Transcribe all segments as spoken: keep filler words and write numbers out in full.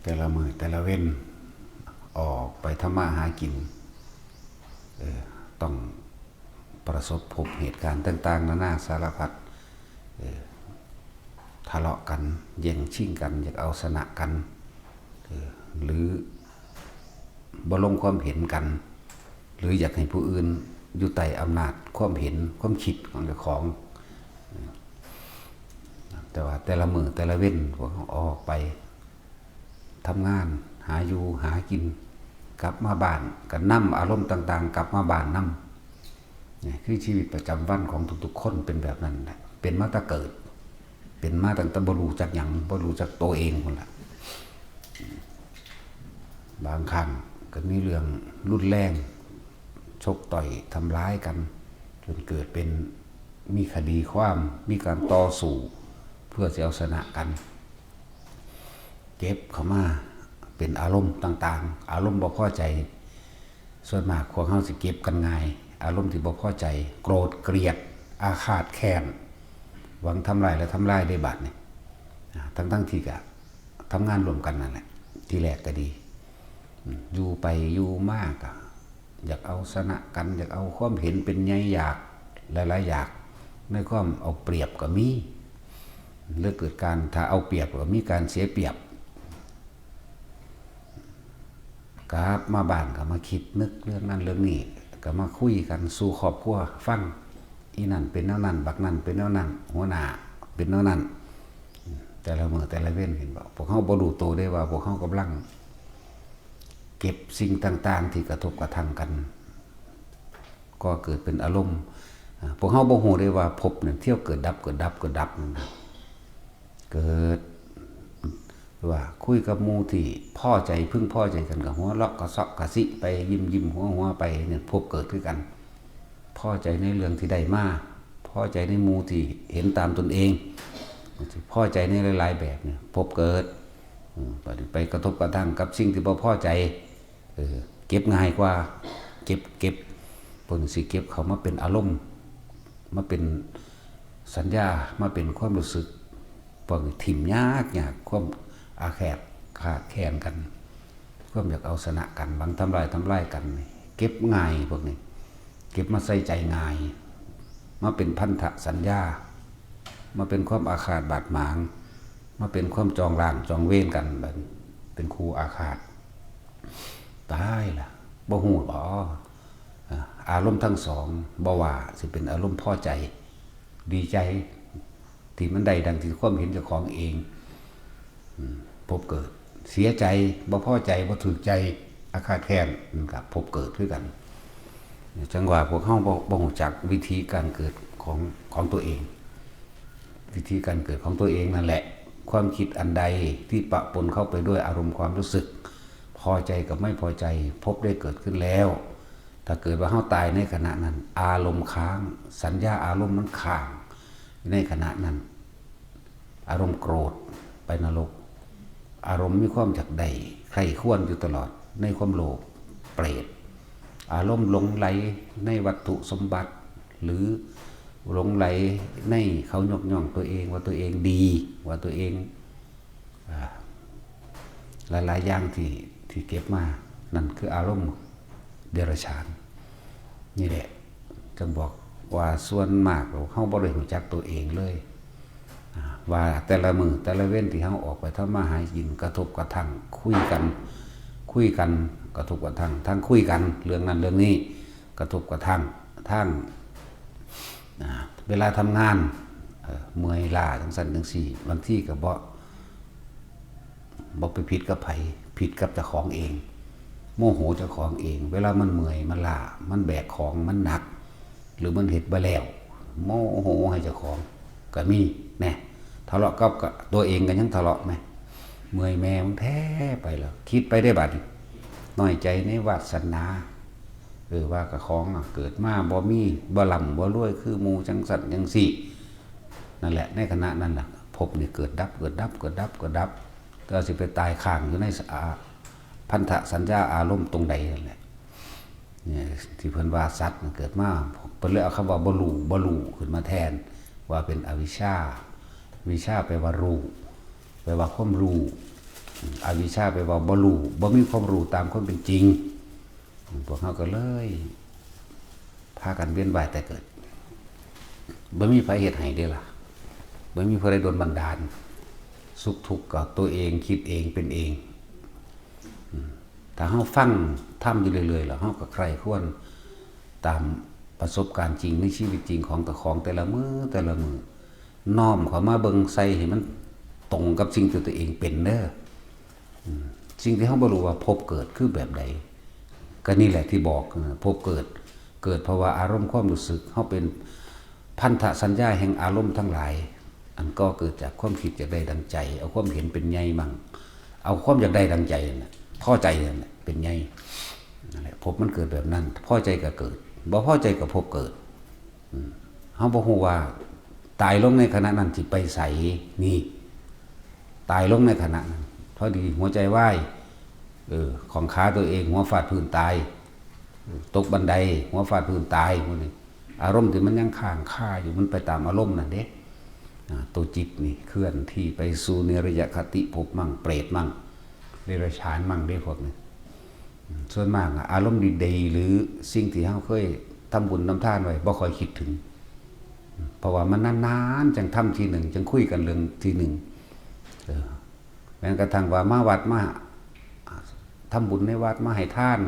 แต่ละมื้อแต่ละเว็น ออกไปทำมาหากิน เออ ต้องประสบพบเหตุการณ์ต่างๆนานาสารพัด เออ ทะเลาะกัน แย่งชิงกัน อยากเอาชนะกัน เออ หรือบ่ลงความเห็นกัน หรืออยากให้ผู้อื่นอยู่ใต้อำนาจความเห็นความคิดของเจ้าของ แต่ว่าแต่ละมื้อแต่ละเว็น พวกเราออกไปทำงาน หาอยู่หากิน กลับมาบ้านก็นำอารมณ์ต่างๆ กลับมาบ้านนำ นี่คือชีวิตประจำวันของทุกๆคนเป็นแบบนั้นแหละ เป็นมาแต่เกิด เป็นมาตั้งแต่บ่รู้จักหยัง บ่รู้จักตัวเองพุ้นล่ะ บางครั้งก็มีเรื่องรุนแรง ชกต่อยทำร้ายกัน จนเกิดเป็นมีคดีความ มีการต่อสู้เพื่อสิเอาชนะกัน เก็บเข้ามาเป็นอารมณ์ต่างๆ อารมณ์บ่พอใจ ส่วนมากพวกเราสิเก็บกันง่าย อารมณ์ที่บ่พอใจ โกรธ เกลียด อาฆาตแค้น หวังทำลายและทำลายได้บาดนี่ อ่า ทั้งๆที่ก็ทำงานร่วมกันนั่นแหละ ทีแรกก็ดี อืม อยู่ไปอยู่มาก็อยากเอาชนะกัน อยากเอาความเห็นเป็นใหญ่ อยากหลายๆอย่าง ในความเอาเปรียบก็มี หรือเกิดการ ถ้าเอาเปรียบก็มีการเสียเปรียบ กลับมาบ้านก็มาคิดนึกเรื่องนั้นเรื่องนี้ ก็มาคุยกันสู่ครอบครัวฟัง อีนั่นเป็นแนวนั้น บักนั่นเป็นแนวนั้น หัวหน้าเป็นแนวนั้น แต่ละมื้อแต่ละเว็น เห็นบ่ พวกเราบ่รู้ตัวเด้ว่าพวกเรากำลังเก็บสิ่งต่างๆที่กระทบกระทั่งกัน ก็เกิดเป็นอารมณ์ อ่า พวกเราบ่รู้เด้ว่าภพนั่นเที่ยวเกิดดับ เกิดดับ เกิดดับนั่นนะ เกิด ว่าคุยกับหมู่ที่พอใจ พึงพอใจกันก็หัวเราะกระเซาะกระซิไป ยิ้มยิ้มหัวหัวไป เนี่ย ภพเกิดคือกัน พอใจในเรื่องที่ได้มา พอใจในหมู่ที่เห็นตามตนเอง พอใจในหลายๆแบบเนี่ย ภพเกิด อืม บัดนี้ไปกระทบกระทั่งกับสิ่งที่บ่พอใจ เออ เก็บง่ายกว่า เก็บ เก็บ พวกนี้สิเก็บเข้ามาเป็นอารมณ์ มาเป็นสัญญา มาเป็นความรู้สึก พวกนี้ถิ่มยากยาก ความอาแขกขาดแค้นกัน ความอยากเอาชนะกัน หวังทำลายทำลายกันนี่ เก็บง่ายพวกนี้ เก็บมาใส่ใจง่าย มาเป็นพันธสัญญา มาเป็นความอาฆาตบาดหมาง มาเป็นความจองล้างจองเวรกัน บัดนี้เป็นคู่อาฆาต ตายละ บ่ฮู้บ่ อ่า อารมณ์ทั้งสอง บ่ว่าสิเป็นอารมณ์พอใจ ดีใจ ที่มันได้ดังที่ความเห็นเจ้าของเอง อืม ภพเกิด เสียใจ บ่พอใจ บ่ถูกใจ อาฆาตแค้น มันก็ภพเกิดคือกัน จั่งว่าพวกเราบ่ บ่รู้จักวิธีการเกิดของ ของตัวเอง วิธีการเกิดของตัวเองนั่นแหละ ความคิดอันใดที่ปะปนเข้าไปด้วยอารมณ์ความรู้สึก พอใจกับไม่พอใจ ภพได้เกิดขึ้นแล้ว ถ้าเกิดว่าเราตายในขณะนั้น อารมณ์ค้าง สัญญาอารมณ์มันค้าง ในขณะนั้น อารมณ์โกรธไปนรก อารมณ์มีความอยากได้ใคร่ครวญอยู่ตลอดในความโลภ เปรต อารมณ์หลงใหลในวัตถุสมบัติ หรือหลงใหลในเขายกย่องตัวเองว่าตัวเองดี ว่าตัวเอง อ่า หลายๆอย่างที่ ที่เก็บมา นั่นคืออารมณ์เดรัจฉาน นี่แหละ จั่งบอกว่าส่วนมากเรา เราบ่ได้รู้จักตัวเองเลย อ่า ว่าแต่ละมื้อแต่ละเว็นที่เราออกไปทำมาหากิน กระทบกระทั่ง คุยกัน คุยกัน กระทบกระทั่ง ทั้งคุยกันเรื่องนั้นเรื่องนี้ กระทบกระทั่ง ทั้ง อ่า เวลาทำงาน เอ่อ เมื่อยล้าจั่งซั้นจั่งซี้ บางทีก็บ่ บ่ไปผิดกับไผ ผิดกับเจ้าของเอง โมโหเจ้าของเอง เวลามันเมื่อย มันล้า มันแบกของ มันหนัก หรือมันเฮ็ดบ่แล้ว โมโหให้เจ้าของก็มีแหน่ ทะเลาะกับ กับตัวเองก็ยังทะเลาะแหม เมื่อยแม่มึงแท้ไปแล้ว คิดไปได้บัดนี้ น้อยใจในวาสนา เออ ว่ากับของอะ เกิดมาบ่มี บ่ร่ำบ่รวยคือหมู่จั่งซั้นจั่งซี้ นั่นแหละ ในขณะนั้นน่ะ ภพนี่เกิดดับ เกิดดับ เกิดดับ เกิดดับ แต่ว่าสิไปตายค้างอยู่ในสะ อา พันธสัญญาอารมณ์ตรงใดนั่นแหละ เนี่ย ที่เพิ่นว่าสัตว์มันเกิดมา เพิ่นเลยเอาคำว่าบ่รู้ บ่ฮู้ขึ้นมาแทน ว่าเป็นอวิชชา วิชชาแปลว่ารู้ แปลว่าความรู้ อวิชชาแปลว่าบ่รู้ บ่มีความรู้ตามความเป็นจริง พวกเฮาก็เลย พากันเวียนว่ายแต่เกิด บ่มีไผเฮ็ดให้เด้ล่ะ บ่มีผู้ใดดลบันดาล สุขทุกข์ก็ตัวเองคิดเองเป็นเอง อืม ถ้าเฮาฟังธรรมอยู่เรื่อยๆ แล้วเฮาก็ใคร่ครวญตามประสบการณ์จริงในชีวิตจริงของเจ้าของแต่ละมื้อแต่ละมื้อ น้อมเข้ามาเบิ่งใส่ให้มันตรงกับสิ่งที่ตัวเองเป็นเด้อ อืม สิ่งที่เฮาบ่รู้ว่าภพเกิดคือแบบใด ก็นี่แหละที่บอก เออ ภพเกิด เกิดเพราะว่าอารมณ์ความรู้สึก เฮาเป็นพันธสัญญาแห่งอารมณ์ทั้งหลาย อันก่อเกิดจากความคิดอยากได้ดังใจ เอาความเห็นเป็นใหญ่มั่ง เอาความอยากได้ดังใจนั่นแหละ พอใจนั่นแหละ เป็นใหญ่ นั่นแหละ ภพมันเกิดแบบนั้น พอใจก็เกิด บ่พอใจก็ภพเกิด อืม เฮาบ่ฮู้ว่าตายลงในขณะนั้นสิไปไส นี่ ตายลงในขณะนั้น พอดีหัวใจวาย เออ ของขาตัวเอง หัวฟาดพื้นตาย ตกบันได หัวฟาดพื้นตาย พวกนี้ อารมณ์ที่มันยังค้างคาอยู่ มันไปตามอารมณ์นั่นเด้ อ่า ตัวจิตนี่เคลื่อนที่ไปสู่นิรยคติภพมั่ง เปรตมั่ง เดรัจฉานมั่งเด้พวกนี้ อืม ส่วนมากอะ อารมณ์ดีๆ หรือสิ่งที่เฮาเคยทำบุญทำทานไว้ บ่ค่อยคิดถึง อืม เพราะว่ามันนานๆ จั่งทำทีหนึ่ง จั่งคุยกันเรื่องทีหนึ่ง เออ แม้กระทั่งว่ามาวัดมาทำบุญในวัด มาให้ทาน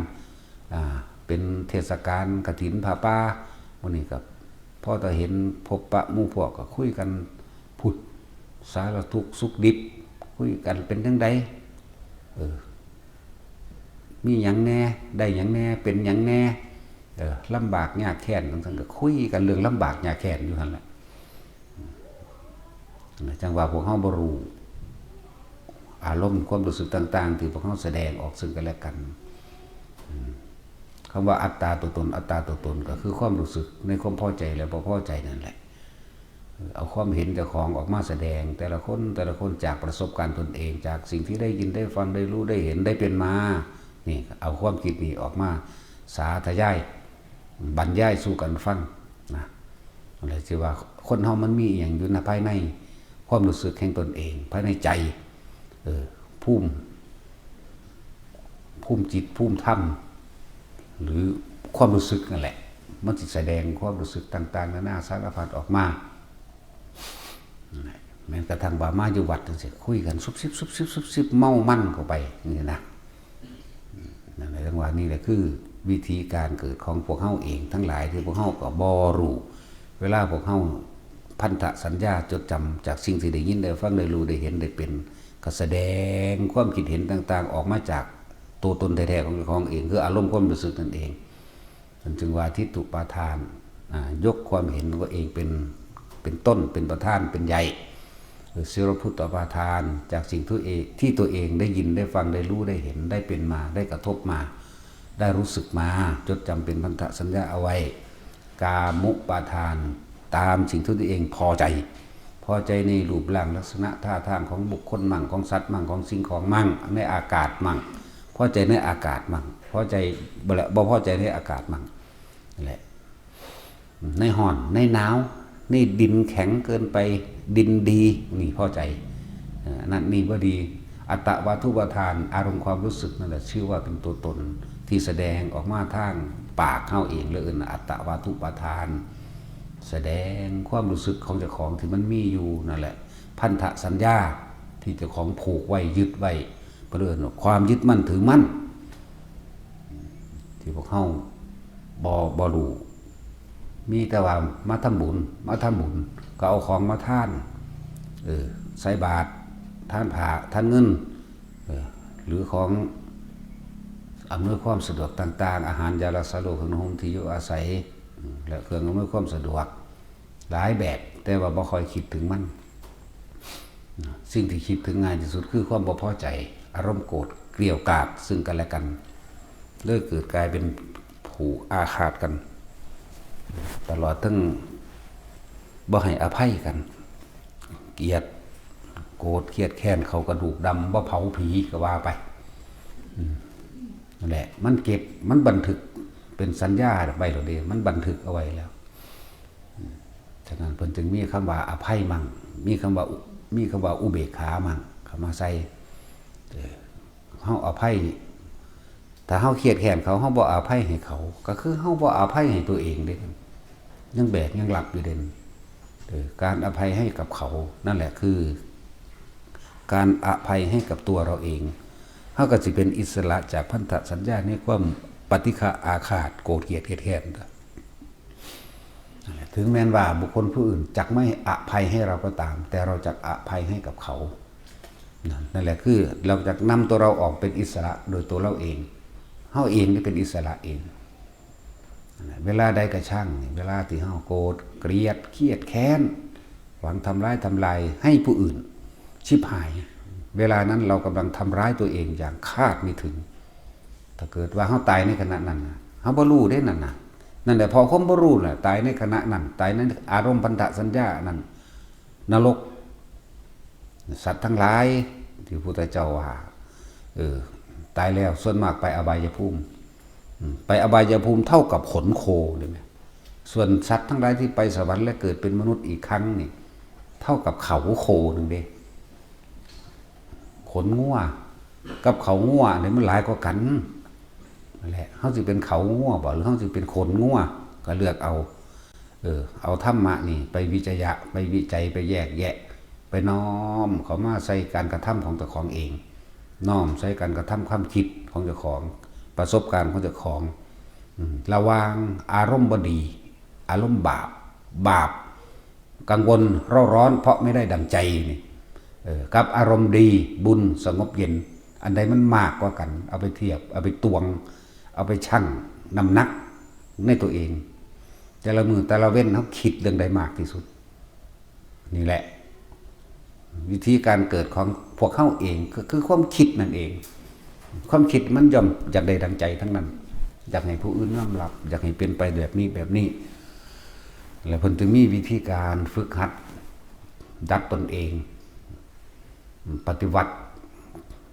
อ่า เป็นเทศกาลกฐินผ้าป่า มื้อนี้ก็พอแต่เห็นพบปะหมู่พวกก็คุยกันพุ้น สารทุกข์สุขดิบ คุยกันเป็นจั่งใด เออ มีหยังแหน่ ได้หยังแหน่ เป็นหยังแหน่ เออ ลำบากยากแค้นจั่งซั้น ก็คุยกันเรื่องลำบากยากแค้นอยู่หั่นแหละ จั่งว่าพวกเฮาบ่รู้อารมณ์ความรู้สึกต่างๆ ที่พวกเฮาแสดงออกซึ่งกันและกัน อืม คำว่าอัตตาตัวตน อัตตาตัวตนก็คือความรู้สึกในความพอใจและบ่พอใจนั่นแหละ เอาความเห็นเจ้าของออกมาแสดง แต่ละคน แต่ละคนจากประสบการณ์ตนเอง จากสิ่งที่ได้ยินได้ฟังได้รู้ได้เห็นได้เป็นมา นี่ เอาความคิดนี้ออกมาสาธยายบรรยายสู่กันฟังนะ อะไรที่ว่าคนเฮามันมีอหย่างอยู่ในภายในความรู้สึกแห่งตนเอง ภายในใจ เออ ภูมิ ภูมิจิต ภูมิธรรม หรือความรู้สึกนั่นแหละ มันสิแสดงความรู้สึกต่างๆ นานาสารพัดออกมา แม้กระทั่งว่ามาอยู่วัดจั่งซี้ คุยกันซุบซิบ ซุบซิบ ซุบซิบ เมามันเข้าไป นี่นะ นั่นแหละ จั่งว่านี่แหละคือวิธีการเกิดของพวกเฮาเองทั้งหลาย ที่พวกเฮาก็บ่รู้ เวลาพวกเฮาพันธสัญญาจดจำจากสิ่งที่ได้ยินได้ฟังได้รู้ได้เห็นได้เป็น ก็แสดงความคิดเห็นต่างๆ ออกมาจากตัวตนแท้ๆ ของเจ้าของเอง คืออารมณ์ความรู้สึกนั่นเอง มันจึงว่าทิฏฐุปาทาน อ่า ยกความเห็นของตัวเองเป็น เป็นต้น เป็นประธาน เป็นใหญ่ หรือสิรพุตตปาทาน จากสิ่งที่เอ ที่ตัวเองได้ยิน ได้ฟัง ได้รู้ ได้เห็น ได้เป็นมา ได้กระทบมา ได้รู้สึกมา จดจำเป็นพันธสัญญาเอาไว้ กามุปาทาน ตามสิ่งที่ตัวเองพอใจ พอใจในรูปร่างลักษณะท่าทางของบุคคลมั่ง ของสัตว์มั่ง ของสิ่งของมั่ง ในอากาศมั่ง พอใจในอากาศมั่ง พอใจ บ่ละ บ่พอใจในอากาศมั่ง นั่นแหละ ในฮ้อน ในหนาว ในดินแข็งเกินไป ดินดี นี่พอใจ เอ่อ อันนั้นนี่บ่ดี อัตตวาทุปาทาน อารมณ์ความรู้สึกนั่นแหละ ชื่อว่าเป็นตัวตน ที่แสดงออกมาทางปากเฮาเอง เลยเอิ้นอัตตวาทุปาทาน แสดงความรู้สึกของเจ้าของที่มันมีอยู่นั่นแหละ พันธสัญญาที่เจ้าของผูกไว้ ยึดไว้ เพิ่นเอิ้นว่าความยึดมั่นถือมั่น ที่พวกเฮาบ่ บ่รู้ มีแต่ว่ามาทำบุญ มาทำบุญ ก็เอาของมาทาน เออ ใส่บาตร ทานผ้า ทานเงิน เออ หรือของอำนวยความสะดวกต่างๆ อาหาร ยารักษาโรค เครื่องนุ่งห่ม ที่อยู่อาศัย อืม และเครื่องอำนวยความสะดวก หลายแบบ แต่ว่าบ่ค่อยคิดถึงมัน สิ่งที่คิดถึงง่ายที่สุดคือความบ่พอใจ อารมณ์โกรธเกลี้ยวกราดซึ่งกันและกัน เลยเกิดกลายเป็นผูกอาฆาตกัน ตลอดทั้งบ่ให้อภัยกัน เกลียด โกรธ เกลียดแค้น เข้ากระดูกดำ บ่เผาผีก็ว่าไป อืม นั่นแหละ มันเก็บ มันบันทึกเป็นสัญญาไว้แล้วเด้ มันบันทึกเอาไว้แล้ว อืม ฉะนั้นเพิ่นจึงมีคำว่าอภัยมั่ง มีคำว่าอุ มีคำว่าอุเบกขามั่งเข้ามาใส่ เฮาอภัย ถ้าเฮาเครียดแค้นเขา เฮาบ่อภัยให้เขา ก็คือเฮาบ่อภัยให้ตัวเองเด้ ยังแบกยังรับอยู่เด้ เออ การอภัยให้กับเขา นั่นแหละคือ การอภัยให้กับตัวเราเอง เฮาก็สิเป็นอิสระจากพันธสัญญาในความปฏิฆะอาฆาต โกรธเกลียดเครียดแค้น นั่นแหละ ถึงแม้นว่าบุคคลผู้อื่นจักไม่อภัยให้เราก็ตาม แต่เราจักอภัยให้กับเขา นั่น นั่นแหละคือเราจักนำตัวเราออกเป็นอิสระโดยตัวเราเอง เฮาเองนี่เป็นอิสระเอง นั่นแหละ เวลาใดก็ช่าง เวลาที่เฮาโกรธ เกลียด เครียดแค้น หวังทำร้ายทำลายให้ผู้อื่น ชิบหาย เวลานั้นเรากำลังทำร้ายตัวเองอย่างคาดไม่ถึง ถ้าเกิดว่าเฮาตายในขณะนั้นน่ะ เฮาบ่รู้เด้นั่นน่ะ นั่นแหละ เพราะความบ่รู้น่ะ ตายในขณะนั้น ตายในอารมณ์พันธสัญญานั้น นรก สัตว์ทั้งหลาย ที่พระพุทธเจ้าว่า เออ ตายแล้วส่วนมากไปอบายภูมิ อืม ไปอบายภูมิเท่ากับขนโคเลยนะ ส่วนสัตว์ทั้งหลายที่ไปสวรรค์และเกิดเป็นมนุษย์อีกครั้งนี่ เท่ากับเขาโคหนึ่งเด้ ขนงัว กับเขางัวเนี่ยมันหลายกว่ากัน นั่นแหละ เฮาสิเป็นเขางัวบ่ หรือเฮาสิเป็นขนงัว ก็เลือกเอา เออ เอาธรรมะนี่ไปวิจยะ ไปวิจัย ไปแยกแยะ ไปน้อมเข้ามาใส่การกระทำของเจ้าของเอง น้อมใส่การกระทำความคิดของเจ้าของ ประสบการณ์ของเจ้าของ อืม ระหว่างอารมณ์บ่ดี อารมณ์บาป บาป กังวลเร่าร้อนเพราะไม่ได้ดังใจนี่ เออ กับอารมณ์ดี บุญ สงบเย็น อันใดมันมากกว่ากัน เอาไปเทียบ เอาไปตวง เอาไปชั่งน้ำหนักในตัวเอง แต่ละมื้อแต่ละเว็นเฮาคิดเรื่องใดมากที่สุด นี่แหละ วิธีการเกิดของพวกเฮาเองก็คือความคิดนั่นเอง ความคิดมันย่อมอยากได้ดังใจทั้งนั้น อยากให้ผู้อื่นยอมรับ อยากให้เป็นไปแบบนี้แบบนี้ แล้วเพิ่นจะมีวิธีการฝึกหัดดัดตนเอง ปฏิวัติ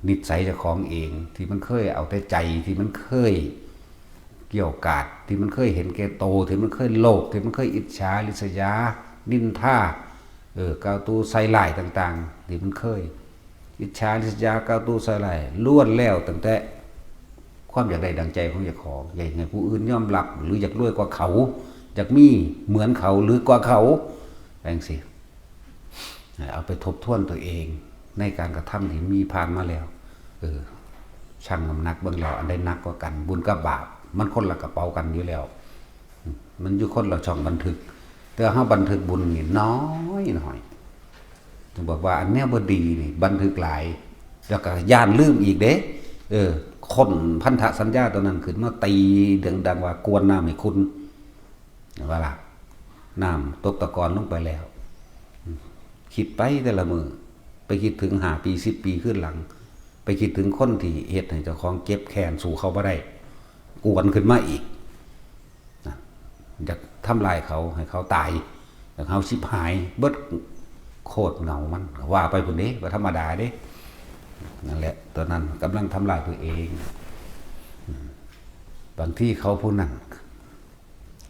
นิสัยเจ้าของเอง ที่มันเคยเอาแต่ใจ ที่มันเคยเกี่ยวกาด ที่มันเคยเห็นแก่โต ที่มันเคยโลภ ที่มันเคยอิจฉาริษยา นินทา เออ กล่าวตูใส่ร้ายต่างๆ ที่มันเคย อิจฉาริษยา กล่าวตูใส่ร้าย ล้วนแล้วตั้งแต่ความอยากได้ดังใจของเจ้าของ อยากให้ผู้อื่นยอมรับ หรืออยากรวยกว่าเขา อยากมีเหมือนเขาหรือกว่าเขา จั่งซี้ เอาไปทบทวนตัวเองในการกระทำที่มีผ่านมาแล้ว เออ ชั่งน้ำหนักเบิ่งแล้ว อันใดหนักกว่ากัน บุญกับบาป มันคนละกระเป๋ากันอยู่แล้ว มันอยู่คนละช่องบันทึก แต่เฮาบันทึกบุญนี่น้อยหน่อย ถึงบอกว่าอันแนวบ่ดีนี่บันทึกหลาย แล้วก็ย้านลืมอีกเด้ เออ ค้นพันธสัญญาตัวนั้นขึ้นมาตีดังๆว่ากวนน้ำให้คุณ ว่าล่ะ น้ำตกตะกอนลงไปแล้ว คิดไปแต่ละมื้อ ไปคิดถึงห้าปี สิบปีคืนหลัง ไปคิดถึงคนที่เฮ็ดให้เจ้าของเจ็บแค้นสู้เขาบ่ได้ กวนขึ้นมาอีก นะ อยากทำลายเขา ให้เขาตาย อยากให้เขาชิบหายเบิด โคตรเหงามัน ว่าไปพุ้นเด้ บ่ธรรมดาเด้ นั่นแหละ ตอนนั้นกำลังทำลายตัวเอง อืม บางทีเขาผู้นั้น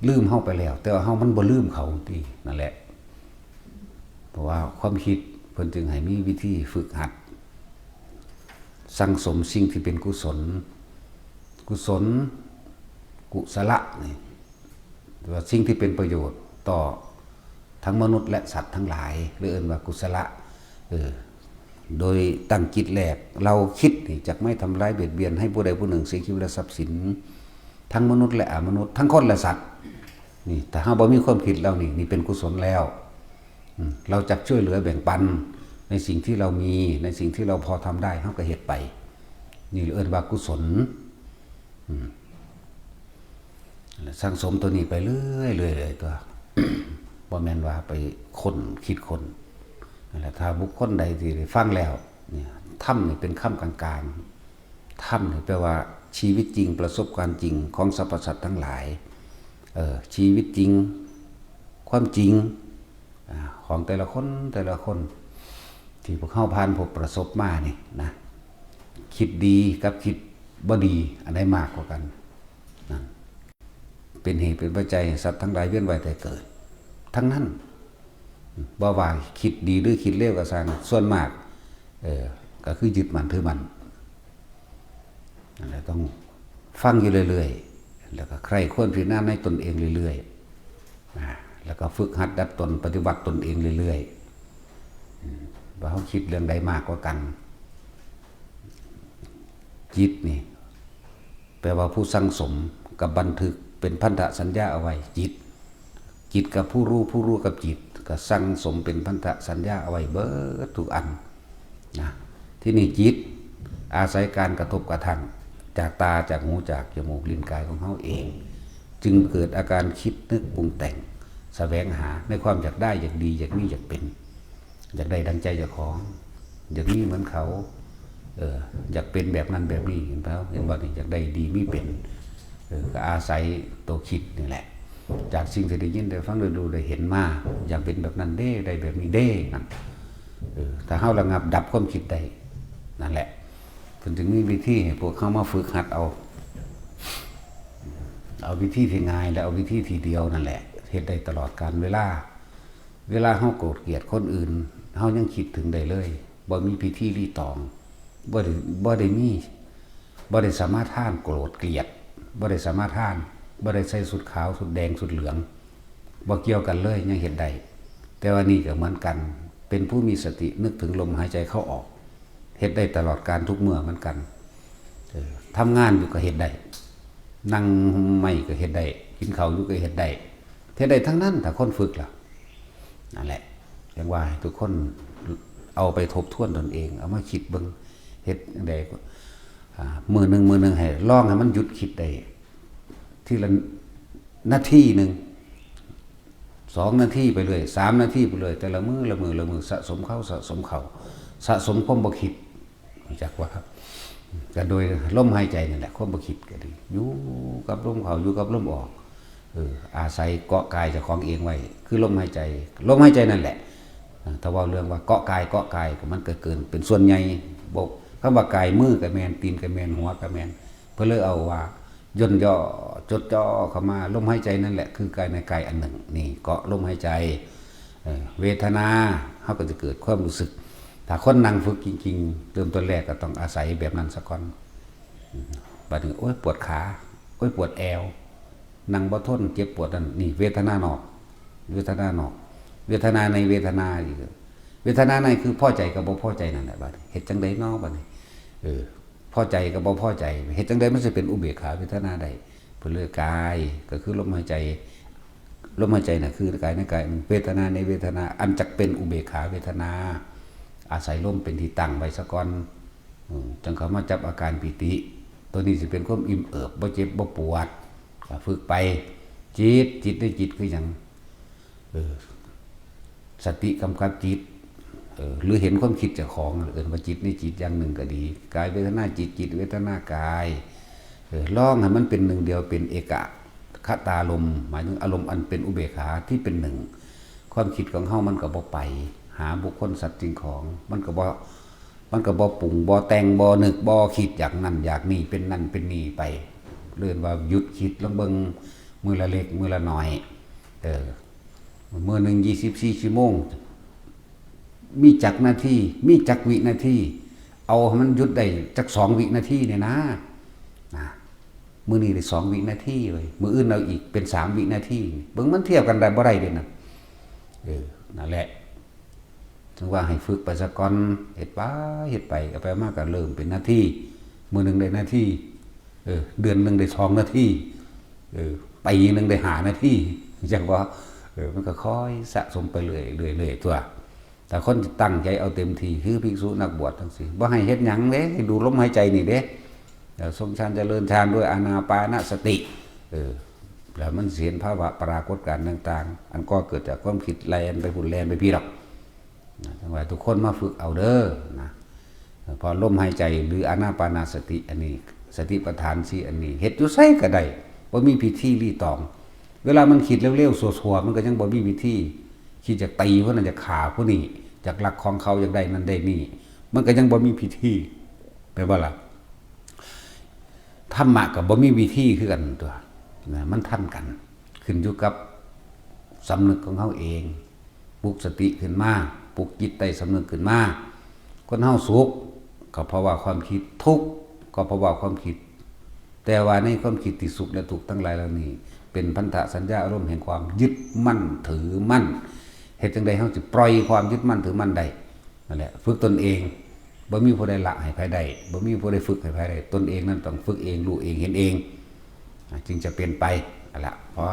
ลืมเฮาไปแล้ว แต่ว่าเฮามันบ่ลืมเขาติ นั่นแหละ เพราะว่าความคิดเพิ่นจึงให้มีวิธีฝึกหัด สั่งสมสิ่งที่เป็นกุศล กุศล กุศละนี่ หรือว่าสิ่งที่เป็นประโยชน์ต่อทั้งมนุษย์และสัตว์ทั้งหลาย หรือเอิ้นว่ากุศละ เออ โดยตั้งจิตแรก เราคิดนี่จักไม่ทำร้ายเบียดเบียนให้ผู้ใดผู้หนึ่งเสียชีวิตและทรัพย์สิน ทั้งมนุษย์และอมนุษย์ ทั้งคนและสัตว์ นี่ ถ้าเฮาบ่มีความคิดเหล่านี้ นี่เป็นกุศลแล้ว อืม เราจักช่วยเหลือแบ่งปันในสิ่งที่เรามี ในสิ่งที่เราพอทำได้ เฮาก็เฮ็ดไป นี่เอิ้นว่ากุศล อืม สั่งสมตัวนี้ไปเรื่อยๆเลยตัว บ่แม่นว่าไปค้นคิดค้น นั่นแหละ ถ้าบุคคลใดที่ได้ฟังแล้ว เนี่ย ธรรมนี่เป็นคำกลางๆ ธรรมนี่แปลว่าชีวิตจริง ประสบการณ์จริงของสรรพสัตว์ทั้งหลาย เออ ชีวิตจริง ความจริง อ่า ของแต่ละคน แต่ละคน ที่พวกเฮาผ่านพบประสบมานี่นะ คิดดีกับคิดบ่ดี อันใดมากกว่ากัน นั่น เป็นเหตุเป็นปัจจัยให้สัตว์ทั้งหลายเวียนว่ายตายเกิด ทั้งนั้น บ่ว่าคิดดีหรือคิดเลวก็ซ่าง ส่วนมาก เออ ก็คือยึดมั่นถือมั่น นั่นแหละ ต้องฟังอยู่เรื่อยๆ แล้วก็ใคร่ครวญพิจารณาในตนเองเรื่อยๆ อ่า แล้วก็ฝึกหัดดัดตน ปฏิบัติตนเองเรื่อยๆ อืม ว่าเฮาคิดเรื่องใดมากกว่ากัน จิตนี่ แปลว่าผู้สั่งสมกับบันทึกเป็นพันธสัญญาเอาไว้ จิต จิตกับผู้รู้ ผู้รู้กับจิต ก็สั่งสมเป็นพันธสัญญาเอาไว้เบิดทุกอัน นะ ที่นี่จิตอาศัยการกระทบกระทั่ง จากตา จากหู จากจมูก ลิ้น กายของเฮาเอง จึงเกิดอาการคิดนึกปรุงแต่ง แสวงหาในความอยากได้ อยากดี อยากมี อยากเป็น อยากได้ดังใจเจ้าของ อยากมีเหมือนเขา เออ อยากเป็นแบบนั้นแบบนี้ เห็นเปล่า เห็นบ่นี่ อยากได้ดีมีเป็น เออ ก็อาศัยตัวคิดนี่แหละ จากสิ่งที่ได้ยินได้ฟังได้รู้ได้เห็นมา อยากเป็นแบบนั้นเด้ ได้แบบนี้เด้ นั่น เออ ถ้าเฮาระงับดับความคิดได้ นั่นแหละ เพิ่นจึงมีวิธีให้พวกเฮามาฝึกหัดเอา เอาวิธีที่ง่ายและเอาวิธีที่เดียวนั่นแหละ เฮ็ดได้ตลอดกาลเวลา เวลาเฮาโกรธเกลียดคนอื่น เฮายังคิดถึงได้เลย บ่มีพิธีรีตอง บ่ได้ บ่ได้มี บ่ได้สมาทานโกรธเกลียด บ่ได้สมาทาน บ่ได้ใส่ชุดขาว ชุดแดง ชุดเหลือง บ่เกี่ยวกันเลย ยังเฮ็ดได้ แต่ว่านี่ก็เหมือนกัน เป็นผู้มีสตินึกถึงลมหายใจเข้าออก เฮ็ดได้ตลอดกาลทุกเมื่อเหมือนกัน เออ ทำงานอยู่ก็เฮ็ดได้ นั่งไม้ก็เฮ็ดได้ กินข้าวอยู่ก็เฮ็ดได้ เฮ็ดได้ทั้งนั้น ถ้าคนฝึกล่ะ นั่นแหละ จั่งว่าให้ทุกคนเอาไปทบทวนตนเอง เอามาคิดเบิ่ง เฮ็ดจั่งใดก็ อ่า มื้อหนึ่ง มื้อหนึ่งให้ลองให้มันหยุดคิดได้ ทีละนาทีหนึ่ง สองนาทีไปเรื่อย สามนาทีไปเรื่อย แต่ละมื้อ ละมื้อ ละมื้อ สะสมเข้า สะสมเข้า สะสมความบ่คิด รู้จักว่า ก็โดยลมหายใจนั่นแหละ ความบ่คิดก็ดี อยู่กับลมเข้า อยู่กับลมออก เออ อาศัยเกาะกายเจ้าของเองไว้ คือลมหายใจ ลมหายใจนั่นแหละ อ่า ถ้าเว้าเรื่องว่าเกาะกาย เกาะกาย ก็มันก็เกินเป็นส่วนใหญ่ บ่ คำว่ากาย มือก็แม่น ตีนก็แม่น หัวก็แม่น เพิ่นเลยเอาว่า ย่นย่อ จดจ่อเข้ามา ลมหายใจนั่นแหละ คือกายในกายอันหนึ่ง นี่เกาะลมหายใจ เออ เวทนา เฮาก็จะเกิดความรู้สึก ถ้าคนนั่งฝึกจริงๆ เริ่มต้นแรกก็ต้องอาศัยแบบนั้นซะก่อน อืม บัดนี้ โอ๊ย ปวดขา โอ๊ย ปวดแอว นั่งบ่ทน เจ็บปวดนั่น นี่เวทนานอก เวทนานอก เวทนาในเวทนาอีก เวทนาในคือพอใจกับบ่พอใจนั่นแหละ บัดนี้ เฮ็ดจั่งใดน้อ บัดนี้ เออ พอใจกับบ่พอใจ เฮ็ดจั่งใดมันสิเป็นอุเบกขาเวทนาได้ เพิ่นเลยกาย ก็คือลมหายใจ ลมหายใจน่ะคือกายในกาย เวทนาในเวทนา อันจักเป็นอุเบกขาเวทนา อาศัยลมเป็นที่ตั้งไว้ซะก่อน อืม จั่งเข้ามาจับอาการปีติ ตัวนี้สิเป็นความอิ่มเอิบ บ่เจ็บบ่ปวด ก็ฝึกไป จิต จิตในจิตคือหยัง เออ สติกำกับจิต เออ หรือเห็นความคิดเจ้าของ เอิ้นว่าจิตในจิตอย่างหนึ่งก็ดี กายเวทนาจิต จิตเวทนากาย เออ ลองให้มันเป็นหนึ่งเดียว เป็นเอกคตารมณ์ หมายถึงอารมณ์อันเป็นอุเบกขาที่เป็นหนึ่ง ความคิดของเฮามันก็บ่ไปหาบุคคลสัตว์สิ่งของ มันก็บ่ มันก็บ่ปรุง บ่แต่ง บ่นึก บ่คิดอยากนั่นอยากนี่ เป็นนั่นเป็นนี่ไป เอิ้นว่าหยุดคิดลองเบิ่ง มื้อละเล็ก มื้อละน้อย เออ มื้อหนึ่งยี่สิบสี่ชั่วโมง มีจักนาที มีจักวินาที เอาให้มันหยุดได้จักสองวินาทีเนี่ยนะ นะ มื้อนี้ได้สองวินาทีเว้ย มื้ออื่นเอาอีกเป็นสามวินาที เบิ่งมันเทียบกันได้บ่ได้เด้นะ เออ นั่นแหละ ถึงว่าให้ฝึกไปซะก่อน เฮ็ดไป เฮ็ดไป เอาไปมาก็เริ่มเป็นนาที มื้อหนึ่งได้นาที เออ เดือนหนึ่งได้สองนาที เออ ปีหนึ่งได้ห้านาที จั่งว่า เออ มันก็ค่อยสะสมไปเรื่อยๆ เรื่อยๆ ตัว แต่คนที่ตั้งใจเอาเต็มที่ คือภิกษุนักบวชจั่งซี้ บ่ให้เฮ็ดหยังเด้ ให้ดูลมหายใจนี่เด้ เออ ทรงฌานเจริญฌานด้วยอานาปานสติ เออ แล้วมันสิเห็นภาวะปรากฏการณ์ต่างๆ อันก่อเกิดจากความคิดแล่นไปพุ้นแล่นไปพี้ดอก นะ จั่งว่าทุกคนมาฝึกเอาเด้อนะ เพราะลมหายใจหรืออานาปานสติอันนี้ สติปัฏฐานสี่อันนี้ เฮ็ดอยู่ไสก็ได้ บ่มีพิธีรีตอง เวลามันคิดเร็วๆ ซั่วๆ มันก็ยังบ่มีพิธี คิดอยากตีผู้นั้น อยากฆ่าผู้นี้ อยากลักของเขา อยากได้นั่นได้นี่ มันก็ยังบ่มีพิธี แม่นบ่ล่ะ ธรรมะก็บ่มีวิธีคือกันตัว นะ มันทันกัน ขึ้นอยู่กับสำนึกของเฮาเอง ปลุกสติขึ้นมา ปลุกจิตใต้สำนึกขึ้นมา คนเฮาสุขก็เพราะว่าความคิด ทุกข์ก็เพราะว่าความคิด แต่ว่าในความคิดที่สุขและทุกข์ทั้งหลายเหล่านี้ เป็นพันธสัญญาอารมณ์แห่งความยึดมั่นถือมั่น เฮ็ดจั่งใดเฮาสิปล่อยความยึดมั่นถือมั่นได้ นั่นแหละ ฝึกตนเอง บ่มีผู้ใดละให้ไผได้ บ่มีผู้ใดฝึกให้ไผได้ ตนเองนั่นต้องฝึกเอง รู้เอง เห็นเอง อ่ะ จึงจะเป็นไป นั่นแหละ พอ